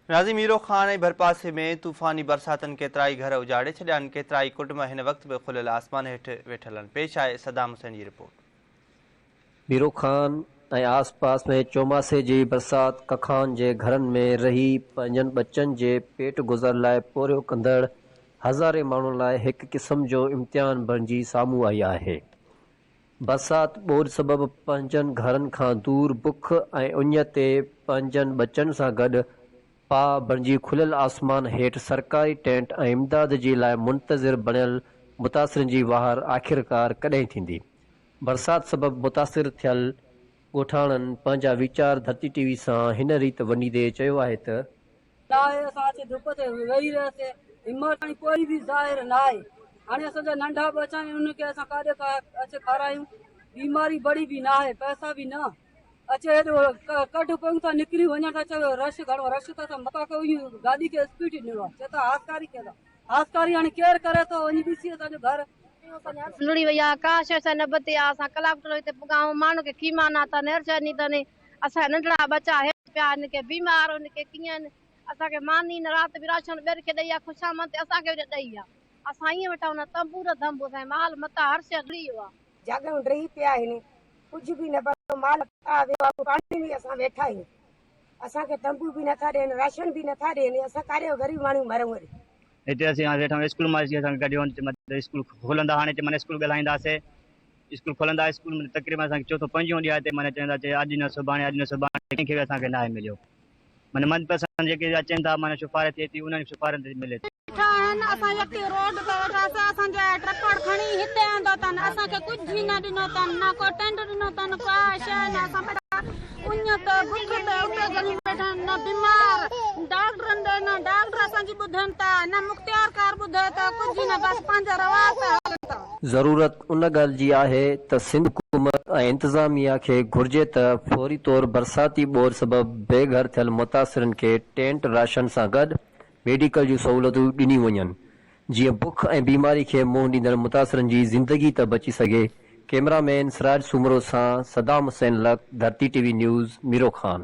ناظرين ميرو خان ۽ ڀرپاسي ۾ طوفاني برساتن ڪيترائي گهر اجاڙي ڇڏيا آهن، ڪيترائي ڪٽنب هن وقت به کليل آسمان هيٺ ويٺل آهن. پيش آهي صدام حسين جي رپورٽ. ميرو خان ۽ آس پاس ۾ چوماسي جي برسات ڪکان جي گهرن ۾ رهي پنهنجن ٻچن جي پيٽ گذر لاء پورهيو ڪندڙ هزارين ماڻهن لاء هڪ قسم جو امتحان بڻجي سامهون آئي آهي. برسات ٻوڏ سبب پنهنجن گهرن کان دور بک ۽ اڃ تي پنهنجن ٻچن سان گڏ پاهه بڻجي کليل آسمان هيٺ سرڪاري ٽينٽ ۽ امداد جي لاء منتظر بڻيل متاثرين جي واهر آخرڪار ڪڏهن ٿيندي؟ برسات سبب متاثر ٿيل ڳوٺاڻن پنهنجا ويچار ڌرتي ٽي وي سان هن ريت ونڊيندي چيو آهي ته. ناهي اسان اچي ڌپ تي ويهي رهياسي همت تائين ڪوئي به ظاهر ناهي هاڻي اسان جا ننڍا ٻچا آهن انهن کي اسان ڪاڏي اچي کارايون بيماري بڙي به ناهي پئسا به نه اچي هيڏو ڪڍ پيون ٿا نڪري وڃن ٿا چوي رش گهڻو رش ته اسان مڪا کي گاڏي کي اسپيڊ ڏنو آهي چي ٿا هاسڪاري ڪيا ٿا هاسڪاري هاڻي ڪير ڪري ٿو وڃي ڏسي اسان جو گهر لڙي وئي آ ڪا شيء اسان نه بتي آ اسان ڪلاڪ ٽلو هتي پڳا آهيون ماڻهن کي خيما نه اٿن هر شيء ني اٿن اسان جا ننڍڙا ٻچا هيٺ پيا آهن ڪي بيمار آهن ڪي ڪيئن آهن اسان کي ماني نه رات به راشن ٻين کي ڏئي آ خوشامد تي اسان کي به نه ڏئي آ اسان ائين ويٺا آهيون نه تنبو نه ڌنبو اسان جو مال متاع هر شيء لڙي ويو آ. جاڳيون ڊهي پيا آهن ڪجهه به نه بچيو مال متاع ويو آ پاڻي ۾ اسان ويٺا آهيون اسان کي تنبو به نٿا ڏين راشن به نٿا ڏين اسان ڪاڏي غريب ماڻهو مرون وري. هتي اسين هاڻي ويٺا آهيون اسڪول مان اچي اسان کي ڪڍيو چي مطلب اسڪول کلندا هاڻي چي معنيٰ اسڪول ڳالهائينداسي اسڪول کلندا اسڪول ۾ تقريبن اسان کي چوٿون پنجون ڏينهن آهي هتي معنيٰ چون ٿا چي اڄ نه سڀاڻي اڄ نه سڀاڻي ڪنهن کي به اسان کي ناهي مليو معنيٰ من پسند جيڪي اچن ٿا معنيٰ سفارش ٿئي ٿي انهن سفارش تي ملي ٿي. ويٺا آهن اسان يڪي روڊ تي ويٺاسين اسان جا ٽپڙ کڻي هتي آندو اٿن اسان کي ڪجهه نه ڏنو اٿن نه ڪو ٽينٽ ڏنو اٿن ڪا شيء نه اسان ويٺا اڃ تي بک تي اتي جهلي ويٺا آهن نه بيمار ڊاڪٽرن ڏي نه ڊاڪٽر اسان جي ٻڌن ٿا نه مختيارڪار ٻڌي ٿو ڪجهه نه بس پنهنجا رواج تي هلن ٿا. ضرورت ان ڳالهه جي آهي ته سنڌ حڪومت ۽ انتظاميا کي گهرجي ته فوري طور برساتي ٻوڏ سبب بي گهر ٿيل متاثرن کي ٽينٽ راشن سان گڏ ميڊيڪل جون سهولتون ڏنيون وڃن جيئن بک ۽ بيماري کي منهن ڏيندڙ متاثرن جي زندگي ته بچي سگهي، ڪئميرا مين سراج سومرو سان صدام حسين لڪ، ڌرتي ٽي وي نيوز، ميرو خان.